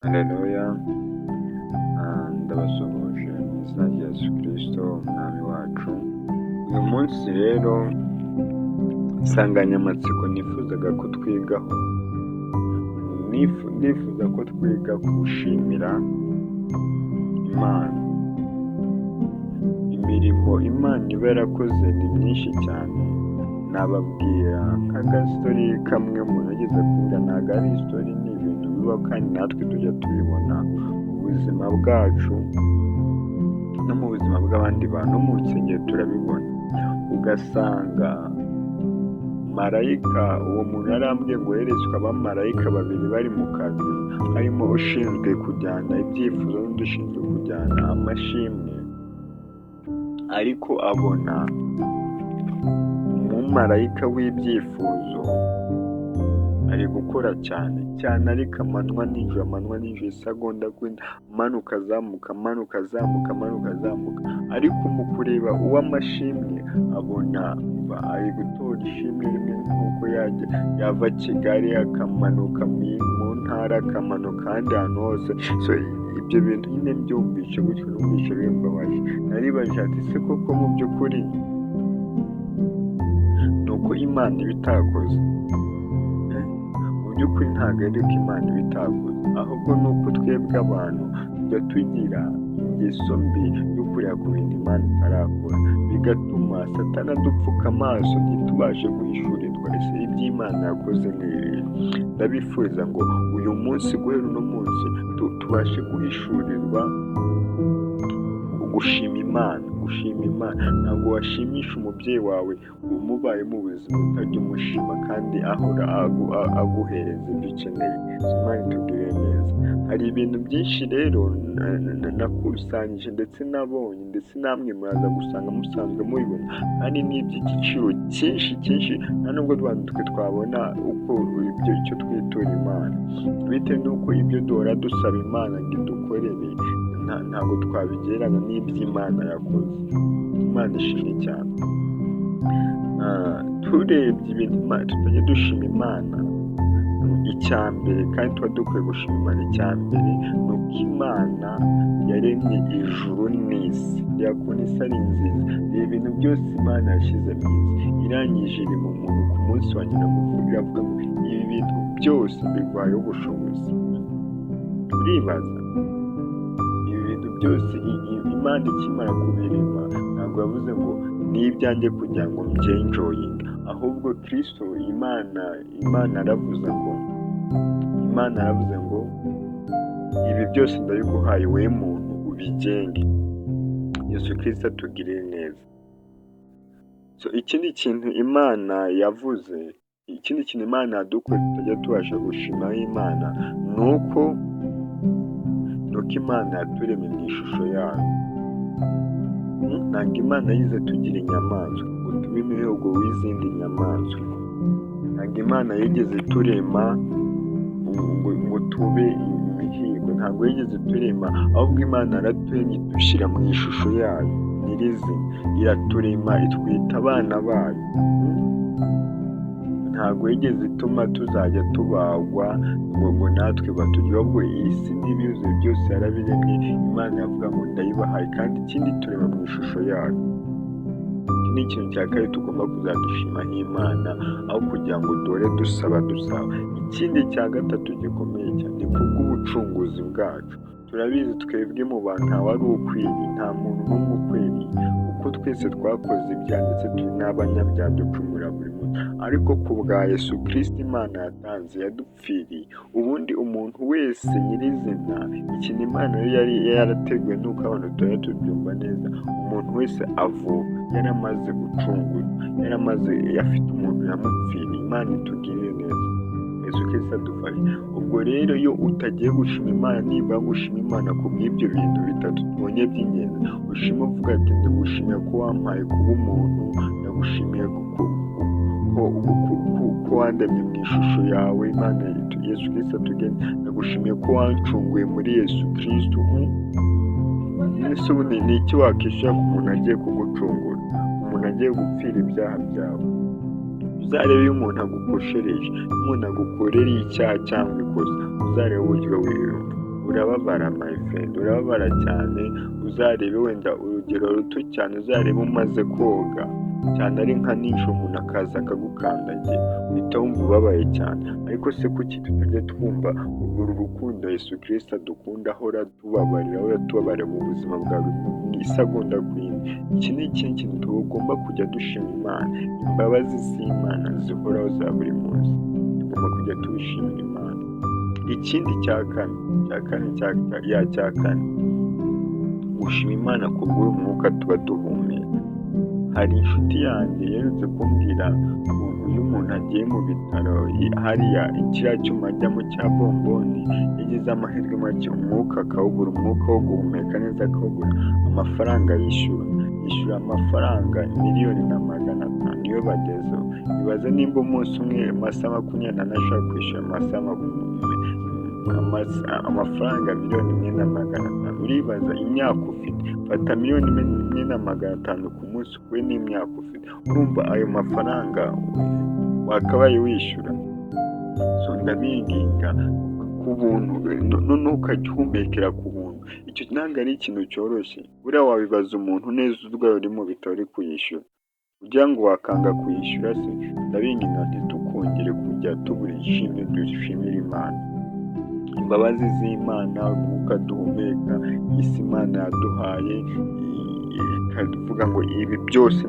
Haleluya, ndabasuhuje mu izina rya Yesu Kristo Umwami wacu. Uyu munsi rero insanganyamatsiko nifuzaga ko twigaho, ndifuza ko twiga gushimira Imana. Imirimo Imana iba yarakoze ni myinshi cyane, nababwira nk'agastori kamwe umuntu yigeze kumbwira. Ntabwo ari isitori, ni ibintu bibaho kandi natwe tujya tubibona mu buzima bwacu no mu buzima bw'abandi bantu, no mu nsengero turabibona. Ugasanga marayika, uwo muntu yarambwiye ngo yeretswe abamarayika babiri bari mu kazi, harimo ushinzwe kujyana ibyifuzo n'undi ushinzwe kujyana amashimwe, ariko abona umumarayika w'ibyifuzo ari gukora cyane cyane, ariko amanywa nijoro, amanywa nijoro, isegonda amanuka azamuka, amanuka azamuka, amanuka azamuka. Ariko mu kureba uw'amashimwe abona ari gutora ishimwe rimwe nk'uko yajya yava Kigali akamanuka mu ntara, akamanuka ahandi hantu hose. So ibyo bintu nyine mbyumvishe gutyo, numvishe bimbabaje. Naribajije ati: "Ese koko mu by'ukuri ni uko Imana iba itakoze?" Mu by'ukuri ntabwo ari uko Imana iba itakoze, ahubwo ni uko twebwe abantu tujya tugira ingeso mbi yo kureba ku bintu Imana itarakora, bigatuma Satani adupfuka amaso ntitubashe guhishurirwa ese iby'Imana yakoze ni ibihe. Ndabifuriza ngo uyu munsi, guhera uno munsi, tubashe guhishurirwa gushima Imana. Gushima Imana, ntabwo washimisha umubyeyi wawe umubaye mu buzima utajya umushima kandi ahora aguhereza ibyo ukeneye. Imana itugirire neza. Hari ibintu byinshi rero nakusanyije ndetse nabonye, ndetse namwe muraza gusanga musanzwe mubibona, kandi ni iby'igiciro cyinshi cyinshi. Nta nubwo twe twabona uko ibyo icyo twitura Imana, bitewe n'uko ibyo duhora dusaba Imana ngo idukorere ntabwo twabigereranya n'iby'Imana yakoze. Imana ishimwe cyane. Turebye ibintu tutajya dushima Imana, icya mbere kandi tuba dukwiye gushima Imana, icya mbere ni uko Imana yaremye ijuru n'isi. Reba ukuntu isi ari nziza, reba ibintu byose Imana yashyize mu isi, irangije irema umuntu ku munsi wa nyuma iravuga ngo: "Ibi bintu byose mbiguhayeho ubushobozi." Uribaza, ibi bintu byose Imana ikimara kubirema ntabwo yavuze ngo ni ibyanjye kugira ngo mbyenjoyinge, ahubwo Kirisito Imana yaravuze ngo: "Ibi byose ndabiguhaye wowe muntu, ubigenge." Yesu Kirisito atugirire neza. So ikindi kintu Imana yavuze, ikindi kintu Imana yadukoreye tutajya tubasha gushimaho Imana, ni uko Imana yaturemye mu ishusho yayo. Ntabwo Imana yize tugira inyamaswa ngo tube imihigo w'izindi nyamaswa. Ntabwo Imana yigeze iturema ngo tube imihigo, ntabwo yigeze iturema, ahubwo Imana yaraturemye idushyira mu ishusho yayo nyirizina, iraturema itwita abana bayo. Ntabwo yigeze ituma tuzajya tubagwa ngo natwe baturye, ahubwo iyi si n'ibyuzuye byose yarabiremye. Imana yavuga ngo: "Ndayibahaye." Kandi ikindi, turema mu ishusho yayo. Iki ni ikintu cya kabiri tugomba kuzadushimaho Imana, aho kugira ngo duhore dusaba dusaba. Ikindi cya gatatu gikomeye cyane ni kubw'ubucunguzi bwacu. Turabizi twebwe mu bantu nta wari ukwiriye, nta muntu n'umwe ukwiriye, kuko twese twakoze ibyaha ndetse turi n'abanyabyaha, ducumura buri munsi. Ariko ku bwa Yesu Kristo Imana yatanze yadupfiriye, ubundi umuntu wese nyirizina, ikintu Imana yo yari yarateguye, nuko abantu tutari tubyumva neza, umuntu wese avuka yaramaze gucungurwa, yaramaze afite umuntu yamupfiriye. Imana itugirire neza, Yesu Kristo adufashe. Ubwo rero iyo utagiye gushima Imana, nibura gushima Imana ku bw'ibyo bintu bitatu tubonye by'ingenzi, ushima uvuga ati: "Ndagushimiye ko wampaye kuba umuntu, ndagushimiye ko wandemye mu ishusho yawe." Imana Yesu Kristo atugende. "Ndagushimiye ko wancunguye muri Yesu Kristo." Ese ubundi ni iki wakishyura ku muntu agiye kugucungura, umuntu agiye gupfira ibyaha byawe? Uzarebe iyo umuntu agukoshereje, iyo umuntu agukorera icyaha cyangwa ikosa, uzarebe uburyo wiyumva. Urababara, my friend, urababara cyane. Uzarebe wenda urugero ruto cyane, uzarebe umaze koga cyane ari nka nijoro, umuntu akaza akagukandagira, uhita wumva ubabaye cyane. Ariko se kuki tutajya twumva uru rukundo Yesu Kirisito adukunda, ahora atubabarira, ahora atubabarira mu buzima bwa buri isegonda ku yindi? Iki ni ikindi kintu tugomba kujya dushima Imana, imbabazi z'Imana zihoraho za buri munsi, tugomba kujya tubishimira Imana. Ikindi cya kane, cya kane, cya kane, gushima Imana ku bw'uyu mwuka tuba duhumeka. Hari inshuti yanjye iherutse kumbwira ukuntu iyo umuntu agiye mu bitaro, hariya kiriya cyuma ajyamo cya bomboni, yagize amahirwe make umwuka akawubura, umwuka wo guhumeka neza akawubura, amafaranga yishyura amafaranga 1,500,000 niyo bagezeho. Ibaze nimba umunsi umwe, amasaha 24, ashobora kwishyura amafaranga 1,500,000, uribaza imyaka ufite. Fata 1,500,000 ku munsi we n'imyaka ufite, urumva ayo mafaranga wakabaye wishyura? So ndabinginga, ku buntu, noneho ukajya uhumekera ku buntu, icyo ntabwo ari ikintu cyoroshye. Buriya wabibaza umuntu neza urwaye uri mu bitaro uri kuyishyura, ugira ngo wakanga kuyishyura se? Ndabinginga, ntitukongere kujya tubura ishimwe dushimira Imana. Imbabazi z'Imana, umwuka duhumeka, iyi si Imana yaduhaye, ikavuga ngo ibi byose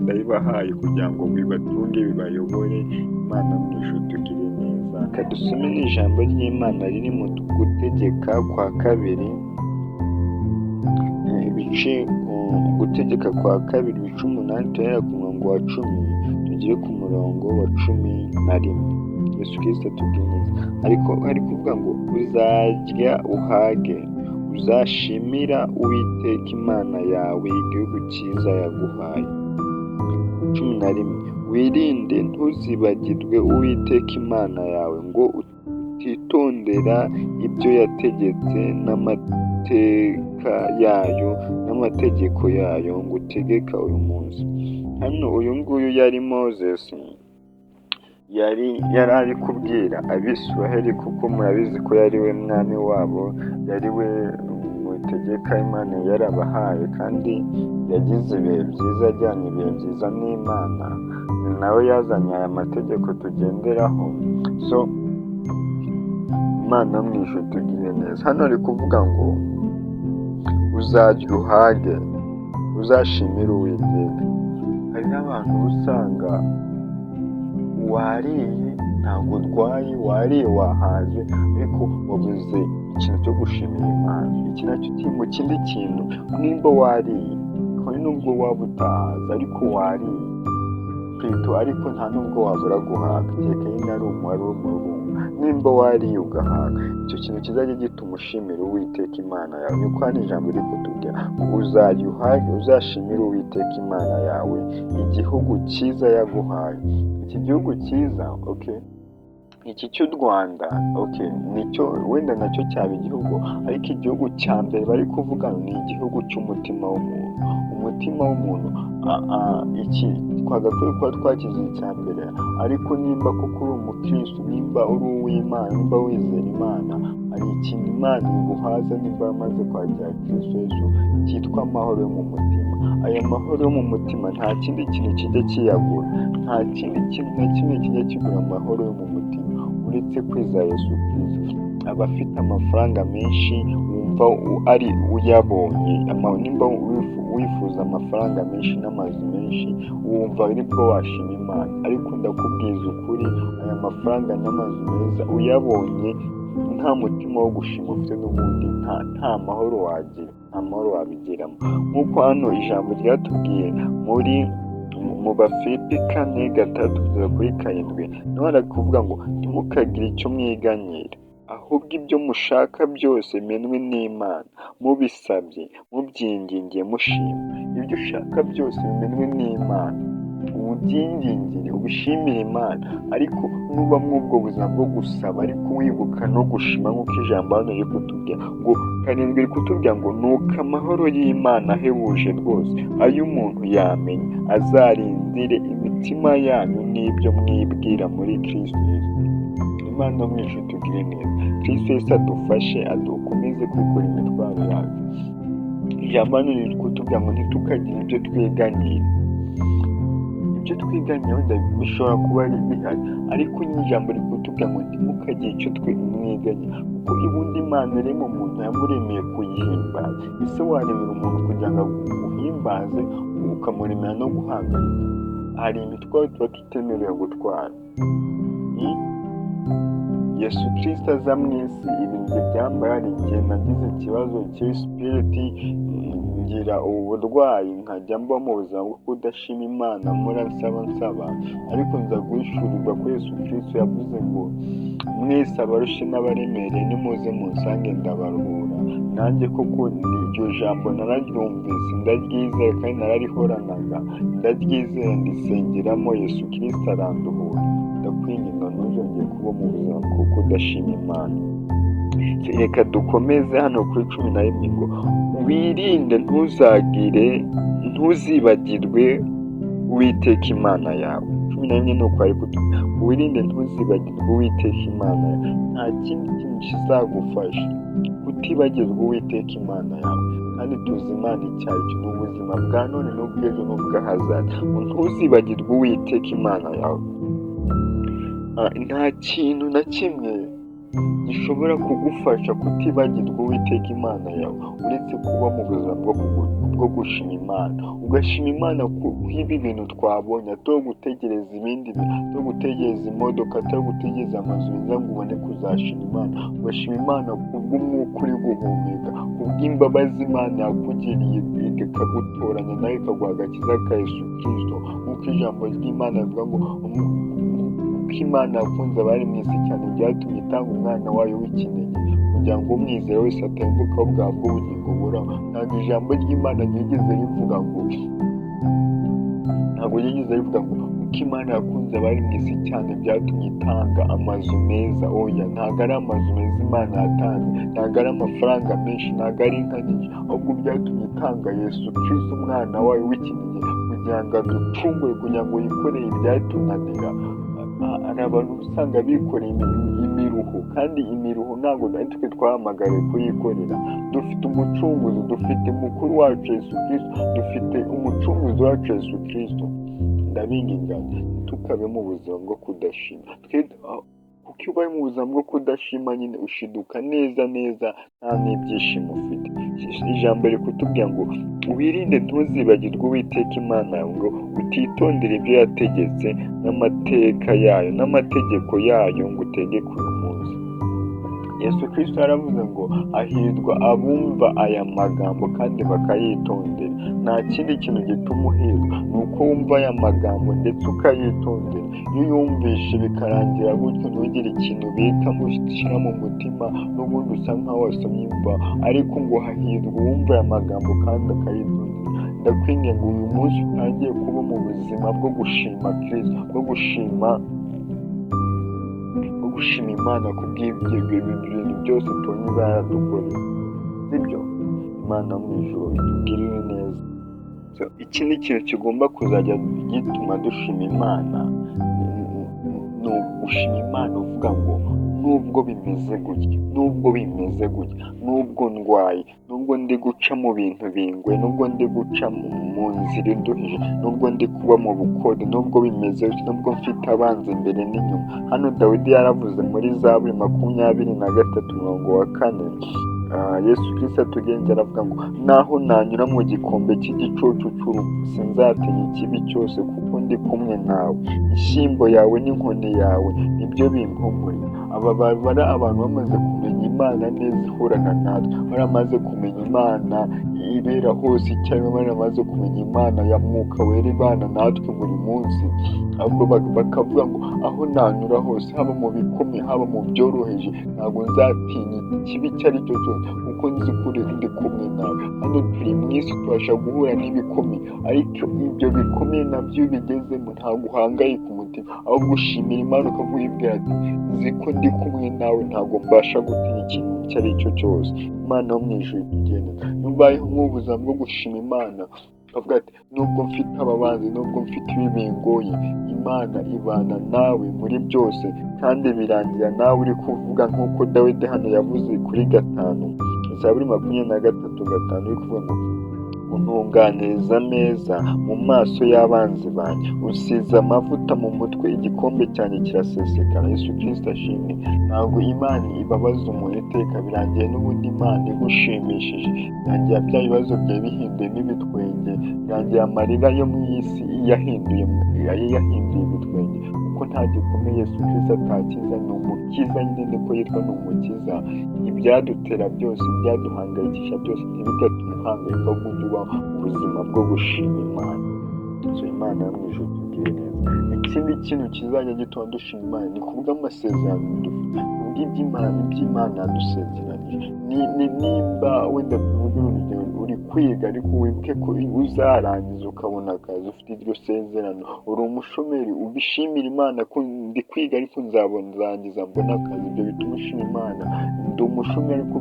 ndabibahaye kugira ngo bibatunge, bibayobore. Imana mu ijuru itugirire neza. Reka dusome n'ijambo ry'Imana riri mu Gutegeka kwa Kabiri, ibice, Gutegeka kwa Kabiri ibice 8, turahera ku murongo wa 10 tugere ku murongo wa 11. Yesu Kirisito atubwire neza. Ariko ari kuvuga ngo uzarya uhage, uzashimira Uwiteka Imana yawe igihugu cyiza yaguhaye. 11: wirinde ntuzibagirwe Uwiteka Imana yawe, ngo utitondera ibyo yategetse n'amateka yayo n'amategeko yayo ngutegeka uyu munsi. Hano uyu nguyu yari Moses, yari ari kubwira Abisiraheli, kuko murabizi ko yari we mwami wabo, yari we mutegeka Imana yarabahaye, kandi yagize ibihe byiza, ajyanye ibihe byiza n'Imana, ni nawe yazanye aya mategeko tugenderaho. So Imana mu ijuru tugire neza. Hano ari kuvuga ngo uzarya uhage, uzashimire Uwiteka. Hari n'abantu usanga wariye ntabwo urwaye, wariye wahaze, ariko wabuze ikintu cyo gushimira Imana. Iki nacyo kiri mu kindi kintu, nimba wariye, kabone nubwo waba utahaze ariko wariye plutôt, ariko nta nubwo wabura guhaga, kereka nyine ari umubare w'umururumba. Nimba wariye ugahaga, icyo kintu kizajya gituma ushimira Uwiteka Imana yawe. Niko hano ijambo riri kutubwira ngo uzajya uhage, uzashimire Uwiteka Imana yawe igihugu cyiza yaguhaye. Iki gihugu cyiza, okay, iki cy'u Rwanda, okay, nicyo wenda nacyo cyaba igihugu, ariko igihugu cya mbere bari kuvuga ni igihugu cy'umutima w'umuntu. Umutima w'umuntu, iki twagakwiye kuba twakize icya mbere. Ariko nimba koko uri umukristo, nimba uri uw'Imana, nimba wizera Imana, hari ikintu Imana iguhaza nimba wamaze kwakira Kristo Yesu, cyitwa amahoro yo mu mutima. Aya mahoro yo mu mutima nta kindi kintu kijya kiyagura, nta kindi kintu na kimwe kijya kigura amahoro yo mu mutima uretse kwizera Yesu Kristo. Abafite amafaranga menshi wumva ari uyabonye, nimba wifuza amafaranga menshi n'amazu menshi, wumva aribwo washima Imana, ariko ndakubwiza ukuri, aya mafaranga n'amazu meza uyabonye nta mutima wo gushima ufite, n'ubundi nta mahoro wagira, nta mahoro wabigiramo. Nk'uko hano ijambo ryatubwiye muri mu Bafilipi 4:6 kugeza kuri 7, naho kuvuga ngo ntimukagire icyo mwiganyira, ahubwo ibyo mushaka byose bimenywe n'Imana, mubisabye mubyingingiye mushima. Ibyo ushaka byose bimenywe n'Imana, ubyingingire, ubishimire Imana. Ariko nuba muri ubwo buzima bwo gusaba ariko wibuka no gushima, nk'uko ijambo hano riri kutubwira ngo 7 riri kutubwira ngo nuko amahoro y'Imana ahebuje rwose ayo umuntu yamenya azarindire imitima yanyu n'ibyo mwibwira muri Kristo Yesu. Imana yo mu ijuru itugirire neza. Kristo Yesu adufashe, adukomeze kwikora imitwaro yacu. Ijambo hano riri kutubwira ngo ntitukagire ibyo twiganyira. Ibyo twiganyira wenda bishobora kuba ari bihari, ariko nyine ijambo riri kutubwira ngo ntimukagire icyo mwiganyira, kuko ubundi Imana irema umuntu yamuremeye kuyihimbaza. Ese waremera umuntu kugira ngo aguhimbaze, ukamuremera no guhangayika? Hari imitwaro tuba tutemerewe gutwara. Yesu Kristo aza mu isi, ibintu byambaye, hari igihe nagize ikibazo cy'spirit, ngira ubu burwayi, nkajya mba mu buzima bwo kudashima Imana, mpora nsaba nsaba, ariko nza guhishurirwa ko Yesu Kristo yavuze ngo mwese abarushye n'abaremereye nimuze munsange ndabaruhura. Nanjye koko iryo jambo nararyumvise, ndaryizera kandi nararihoranaga, ndaryizera, ndisengeramo, Yesu Kristo aranduhura. Ndakwinginga, ntuzongere kuba mu buzima bwo kudashima Imana. Reka dukomeze hano kuri 11 ngo wirinde ntuzagire, ntuzibagirwe Uwiteka Imana yawe. 11 ni uko ari kutubwira, wirinde ntuzibagirwe Uwiteka Imana yawe. Nta kindi kintu kizagufasha kutibagirwa Uwiteka Imana yawe, kandi tuzi Imana icyo ari cyo, ni ubuzima bwa none n'ubw'ejo n'ubw'ahazaza. Ngo ntuzibagirwe Uwiteka Imana yawe. Nta kintu na kimwe gishobora kugufasha kutibagirwa Uwiteka Imana yawe uretse kuba mu buzima bwo gushima Imana, ugashima Imana kw'ibi bintu twabonye, atari gutegereza ibindi bintu, atari gutegereza imodoka, atari gutegereza amazu meza ngo ubone kuzashima Imana. Ugashima Imana kubw'umwuka uri guhumeka, kubw'imbabazi Imana yakugiriye ikagutoranya nawe ikaguha agakiza ka Yesu Kristo, nk'uko ijambo ry'Imana rivuga ngo kuko Imana yakunze abari mu isi cyane byatumye itanga umwana wayo w'ikinege kugira ngo umwizera wese atarimbuka ahubwo ahabwe ubugingo buhoraho. Ntabwo ijambo ry'Imana ryigeze rivuga ngo, ntabwo ryigeze rivuga ngo kuko Imana yakunze abari mu isi cyane byatumye itanga amazu meza. Oya, ntabwo ari amazu meza Imana yatanze, ntabwo ari amafaranga menshi, ntabwo ari inka nyinshi, ahubwo byatumye itanga Yesu Kristo umwana wayo w'ikinege kugira ngo aducungure, kugira ngo yikorere ibyatunanira. Hari abantu usanga bikoreye imiruho, kandi imiruho ntabwo ari twe twahamagariwe kuyikorera. Dufite umucunguzi, dufite mukuru wacu Yesu Kristo, dufite umucunguzi wacu Yesu Kristo. Ndabinginga, ntitukabe mu buzima bwo kudashima, kuko iyo ubaye mu buzima bwo kudashima nyine ushiduka neza neza nta n'ibyishimo ufite. Ijambo riri kutubwira ngo wirinde ntuzibagirwe Uwiteka Imana yawe, ngo utitondere ibyo yategetse n'amateka yayo n'amategeko yayo ngo utegeke uyu munsi. Yesu Kristo yaravuze ngo hahirwa abumva aya magambo kandi bakayitondera. Nta kindi kintu gituma uhirwa ni uko wumva aya magambo ndetse ukayitondera. Iyo uyumvishe bikarangira gutyo, ntugire ikintu ubikamo ushyira mu mutima, n'ubundi usa nkaho wasomye imva, ariko ngo hahirwa uwumva aya magambo kandi akayitondera. Ndakwinginga ngo uyu munsi utangiye kuba mu buzima bwo gushima Kristo, bwo gushima Imana kubw'ibyo bintu byose tubonye iba yaradukoreye, sibyo? Imana yo mu ijuru itugirire neza. Ikindi kintu kigomba kuzajya gituma dushima Imana ni ugushima Imana uvuga ngo nubwo bimeze gutya, nubwo bimeze gutya, nubwo ndwaye, nubwo ndi guca mu bintu bingoye, nubwo ndi guca mu nzira iduhije, nubwo ndi kuba mu bukode, nubwo bimeze gutya, nubwo mfite abanzi imbere n'inyuma. Hano Dawidi yaravuze muri Zaburi 23 umurongo wa 4, Yesu Kristo atugenza, aravuga ngo naho nanyura mu gikombe cy'igicucu cy'urupfu sinzatinya ikibi cyose kuko ndi kumwe nawe, inshyimbo yawe n'inkoni yawe nibyo bimpumuriza. Aba bari abantu bamaze kumenya Imana neza ihorana natwe, baramaze kumenya Imana ibera hose icyarimwe, baramaze kumenya Imana ya Mwuka Wera ibana natwe buri munsi, ahubwo bakavuga ngo aho nanyura hose, haba mu bikomeye, haba mu byoroheje, ntabwo nzatinya ikibi icyo ari cyo cyose kuko nzi ko ndi kumwe nawe. Hano turi mu isi, tubasha guhura n'ibikomeye, ariko ibyo bikomeye nabyo iyo ubigezemo ntabwo uhangayika umutima, ahubwo ushimira Imana ukavuga ati nzi ko ndi kumwe nawe, ntabwo mbasha gutinya ikintu icyo ari cyo cyose. Imana yo mu ijuru itugende. Iyo ubayeho nk'ubuzima bwo gushima Imana. Ukavuga ati: "Nubwo mfite ababanzi, nubwo mfite ibi bingoye, Imana ibana nawe muri byose." Kandi birangira nawe uri kuvuga nk'uko Dawidi hano yavuze kuri 5, Zaburi 23:5, uri kuvuga ngo: "Untunganiriza ameza mu maso y'abanzi banjye, usize amavuta mu mutwe, igikombe cyanjye kirasesekara." Yesu Kirisito ashimwe. Ntabwo Imana ibabaza umuntu iteka. Birangiye n'ubundi Imana igushimishije, birangira bya bibazo byawe bihinduyemo ibitwenge, birangira amarira yo mu isi yahinduye ibitwenge, kuko nta gikomeye Yesu Kirisito atakiza. Ni umukiza nyine, niko yitwa, ni umukiza. Ibyadutera byose, ibyaduhangayikisha byose, ntibigatume uhangayika, ahubwo ujye uba ubuzima bwo gushima Imana. So Imana yo mu ijuru tugire neza. Ikindi kintu kizajya gituma dushima Imana ni kubw'amasezerano dufite, kubw'iby'Imana yadusezeranyije. Nimba wenda tuvuge urugero, uri kwiga, ariko wibuke ko uzarangiza ukabona akazi, ufite iryo sezerano. Uri umushomeri, ubishimira Imana ko ndi kwiga ariko nzabona, nzarangiza mbona akazi. Ibyo bituma ushima Imana. Ndi umushomeri ariko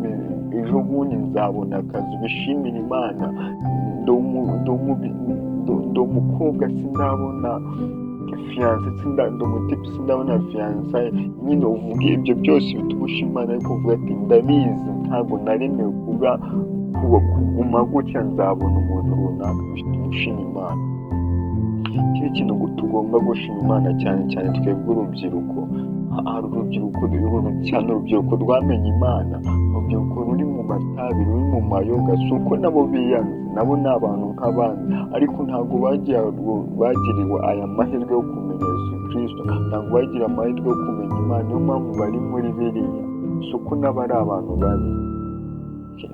ejo bundi nzabona akazi, ubishimira Imana. Ndi umukobwa sindabona fiancé, ndi umutipe sindabona fiancé. Nyine uvuge ibyo byose bituma ushima Imana, ariko uvuga ati: "Ndabizi, ntabwo naremewe kuba kuguma gutya, nzabona umuntu runaka." Bituma ushima Imana. Ikindi kintu tugomba gushima Imana, cyane cyane twebwe urubyiruko, hari urubyiruko cyane, urubyiruko rwamenye Imana, urubyiruko ruri mu matabi, ruri mu mayoga, si uko nabo biyanze, nabo ni abantu nk'abandi, ariko ntabwo bagiriwe aya mahirwe yo kumenya Yesu Kirisito, ntabwo bagira amahirwe yo kumenya Imana, niyo mpamvu bari muri biriya. Si uko nabo ari abantu babi.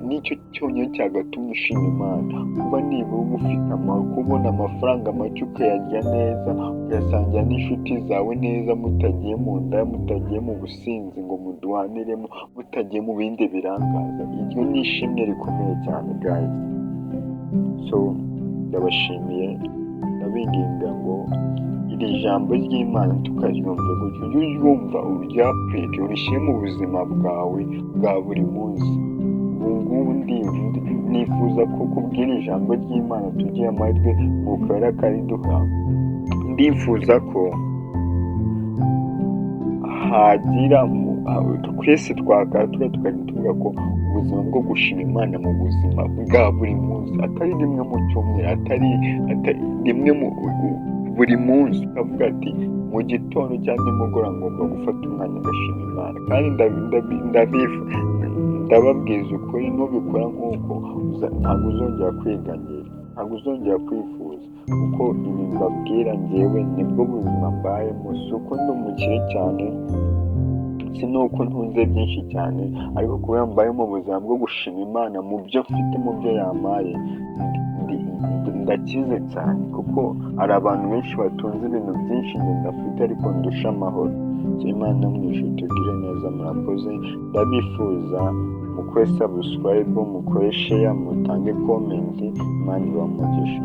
Nicyo cyonyine cyagatumye ushima Imana, kuba nibura uba ufite kubona amafaranga make ukayarya neza, ukayasangira n'inshuti zawe neza, mutagiye mu nda, mutagiye mu businzi ngo muduhaniremo, mutagiye mu bindi birangaza. Iryo ni ishimwe rikomeye cyane, guys. So ndabashimiye, ndabinginga ngo iri jambo ry'Imana tukaryumva gutyo. Ujye uryumva, uryapurike, urishyire mu buzima bwawe bwa buri munsi. Ubu ngubu nifuza ko kubwira ijambo ry'Imana tugiye amahirwe Mwuka Wera akariduha, ndifuza ko hagira twese twakatura tukajya tuvuga ko ubuzima bwo gushima Imana mu buzima bwa buri munsi, atari rimwe mu cyumweru, atari rimwe mu buri munsi, ukavuga ati: "Mu gitondo cyangwa nimugoroba ngomba gufata umwanya ngashima Imana." Kandi ndababwiza ukuri, nubikora nk'uko, ntabwo uzongera kwiganyira, ntabwo uzongera kwifuza, kuko ibi mbabwira ngewe nibwo buzima mbayemo. Si uko ndi umukire cyane, si n'uko ntunze byinshi cyane, ariko kubera mbaye mu buzima bwo gushima Imana mu byo mfite, mu byo yampaye, ndakize cyane, kuko hari abantu benshi batunze ibintu byinshi njye ndafite ariko ndusha amahoro. Imana mu ijuru tugire neza. Murakoze. Ndabifuza mukore subscribe, mukore share, mutange comment. Imana ibahe umugisha.